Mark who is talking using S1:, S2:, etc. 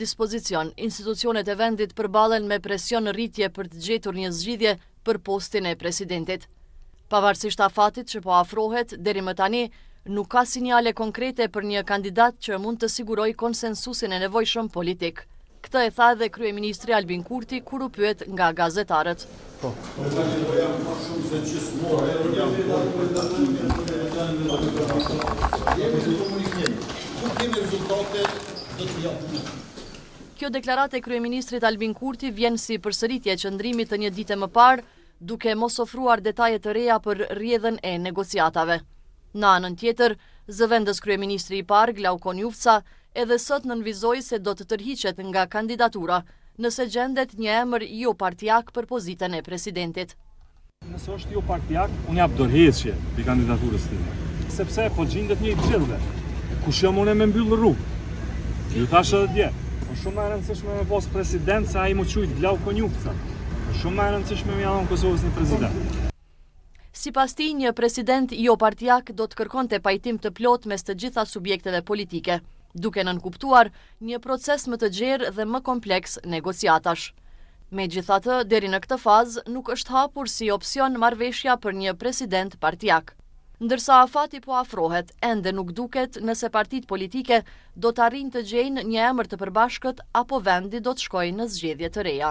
S1: Dispozicion, institucionet e vendit përballen me presion në rritje për të gjetur një zgjidhje për postin e presidentit. Pavarësisht afatit që po afrohet, deri më tani, nuk ka sinjale konkrete për një kandidat që mund të sigurojë konsensusin e nevojshëm politik. Këtë e tha edhe kryeministri Albin Kurti kur u pyet nga gazetarët.
S2: Po. Jam më shumë se gjysmë ore, jam për takimin. Jemi në komunikim. Kur kemi rezultate, do të japim.
S1: Kjo deklaratë e kryeministrit Albin Kurti vjen si përsëritje e qëndrimit të një dite më parë, duke mos ofruar detaje të reja për rrjedhën e negociatave. Në anën tjetër, zëvendës kryeministri i parë, Glauk Konjufca, edhe sot nënvizoi se do të tërhiqet nga kandidatura, nëse gjendet një emër jo partiak për pozitën e presidentit.
S3: Nëse është jo partiak, unë jap dorëheqje prej kandidaturës time. Sepse po gjindet një i gjithëve. Kush jam unë me mbyll rrugë? Ju thash edhe dje, është shumë më e rëndësishme me pas president se ai m'u qujt Glauk Konjufca. Është shumë më e rëndësishme me ja dhon Kosovës një president.
S1: Sipas tij, një president jo partiak do të kërkonte pajtim të plotë mes të gjitha subjekteve politike, duke nënkuptuar një proces më të gjerë dhe më kompleks negociatash. Megjithatë, deri në këtë fazë nuk është hapur si opsion marrëveshja për një president partiak. Ndërsa afati po afrohet, ende nuk duket nëse partitë politike do të arrijnë të gjejnë një emër të përbashkët apo vendi do të shkojë në zgjedhje të reja.